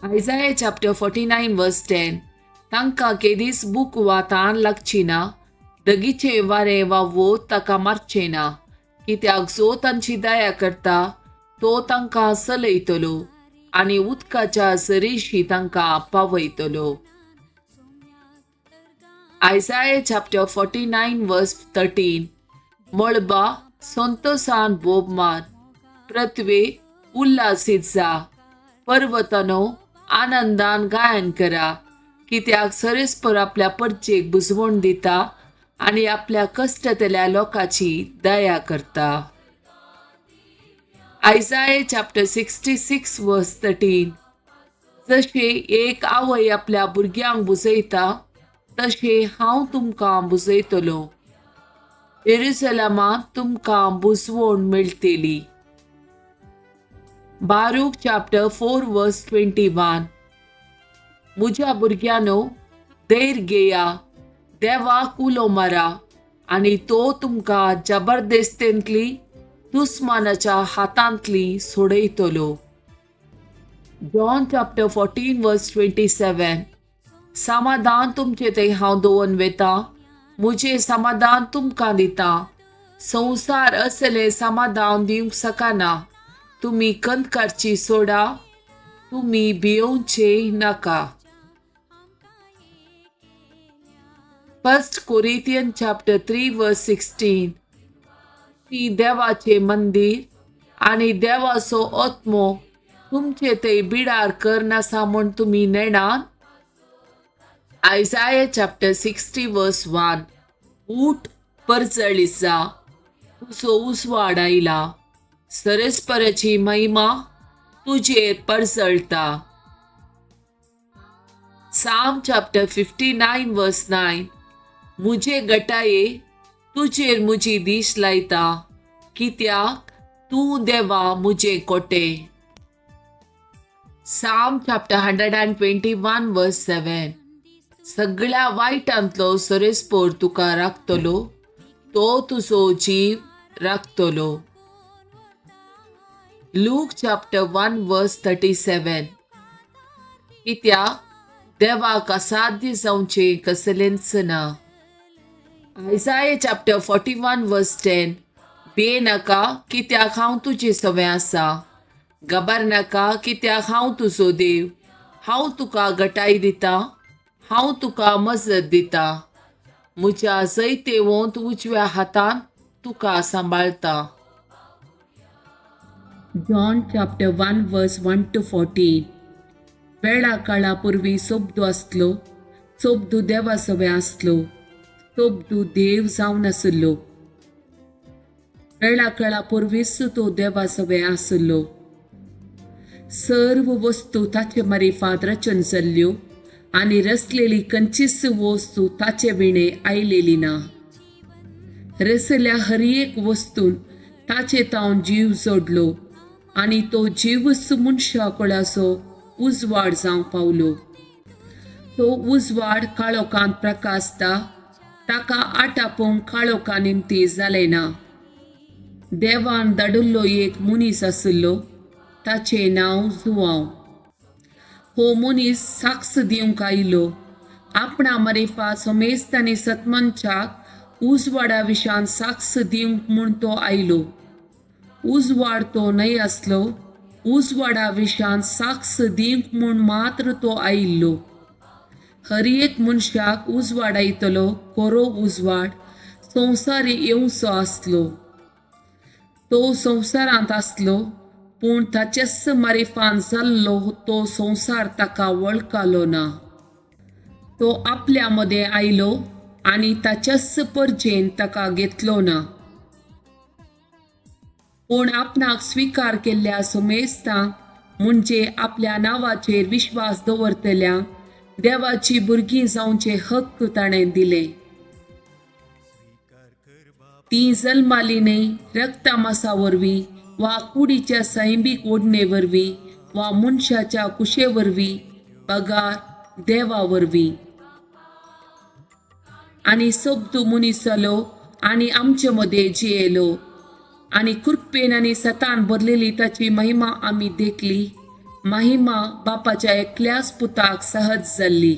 Isaiah chapter 49 verse 10. तांकां केदीच भूक वा तान लागची ना, दगीचें वारें वा वोत ताका मारचें ना, कित्याक जो तांची दया करता तो तांकां चलयतलो आनी उदकाच्या सरीशी तांकां पावयतलो. Isaiah chapter 49 verse 13. मळबा संतोसान बोब मार, पृथ्वे उल्हासीत जा, पर्वतानो आनंदान गायन करा, कित्याक सरेस्पर आपल्या परचेक बुजवण दिता आनी आपल्या कश्टतल्या लोकांची दया करता. Isaiah chapter 66 verse 13. जशें एक आवय आपल्या भुरग्यांक बुजयता तशें हांव तुमकां बुजयतलो, जेरुसलमांत तुमकां बुजवण मेळटली. Baruch chapter 4 verse 21. म्हज्या भुरग्यांनो, धैर्य घेया, देवाक उलो मारा आनी तो तुमकां जबरदस्तेंतली दुस्मानाच्या हातांतली सोडयतलो. John chapter 14 verse 27. समाधान तुमचें थंय हांव दवरून वेता, म्हजें समाधान तुमकां दिता, संवसार असलें समाधान दिवंक शकना. तुमी कंत काडची सोडा, तुमी भियोवचे नाका. 1 Corinthians chapter 3 verse 16. ती देवाचें मंदीर आनी देवाचो आत्मो तुमचे थंय बिडार करनासा म्हूण तुमी नेणात. Isaiah chapter 60 verse 1. ऊठ परजळीत जा, तुजो उजवाड आयला, सरस्पराची महिमा तुजेर परजळटा. Psalm chapter 59 verse 9. मुजे गटाये तुजेर मुजी दीश लायता, कित्याक तूं देवा मुजे कोटे. Psalm chapter 121 verse 7. सगळ्या वायटांतलो सरेस्पोर तुका राखतलो, तो तुजो जीव राखतलो. Luke chapter 1 verse 37. कित्याक देवाक असाध्य जावचें कसलेंच ना. Isaiah chapter 41 verse 10. भिये नाका, कित्याक हांव तुजे सवें आसा, घाबर नाका, कित्याक हांव तुजो देव, हांव तुका गटाय दिता, हांव तुका मजत दिता, म्हज्या जैतेवंत उजव्या हातान तुका सांबाळटा. John chapter 1 verse 1 to 14. वेळा काळा पूर्वी सोबदू आसलो, सोबदू देवा सवें आसलो, सोबदू देव जावन आसलो. वेळा काळा पूर्वीच तो देवा सवें आसलो. सर्व वस्तू ताचे मारिफात रचन जाल्ल्यो आनी रचलेली खंयचीच वस्तू ताचे विणे आयलेली ना. रचल्या हर एक वस्तून ताचे तावन जीव जोडलो आनी तो जीवच मनशा कुळाचो उजवाड जावंक पावलो. तो उजवाड काळोखांत प्रकाशता, ताका आटापूंक काळोखा निमती जालें ना. देवान धाडिल्लो एक मनीस आशिल्लो, ताचें नांव जुवांव. हो मनीस साक्ष दिवंक आयलो, आपणा मरिफा समेस्त आनी सतमनच्याक उजवाडा विशान साक्ष दिवंक म्हूण तो आयलो. उजवाड तो न्हय आसलो, उजवाडा विशान साक्ष दिवंक म्हूण मात्र तो आयिल्लो. हर एक मनशाक उजवाडायतलो कोरो उजवाड संवसारी येवचो आसलो. तो संवसारांत आसलो, पूण ताचेच मारिफान जाल्लो तो संवसार ताका वळखलो ना. तो आपल्या मदें आयलो आनी ताच्याच परजेन ताका घेतलो ना. पूण आपणाक स्विकार केल्ल्या सुमेस्तांक, म्हणजे आपल्या नांवाचेर विश्वास दवरतल्यांक, देवाची भुरगीं जावचे हक्क ताणें दिले. ती जल्माली न्हय रक्तामासा वरवीं वा कुडीच्या सैमीक ओडणे वरवीं वा मनशाच्या कुशे वरवीं, बगार देवा वरवीं. आनी शब्द मनीस जालो आनी आमचे मदें जियेलो, आनी कृपेन आनी सतान भरलेली ताची महिमा आमी देखली, महिमा बापाच्या एकल्याच पुताक सहज जाल्ली.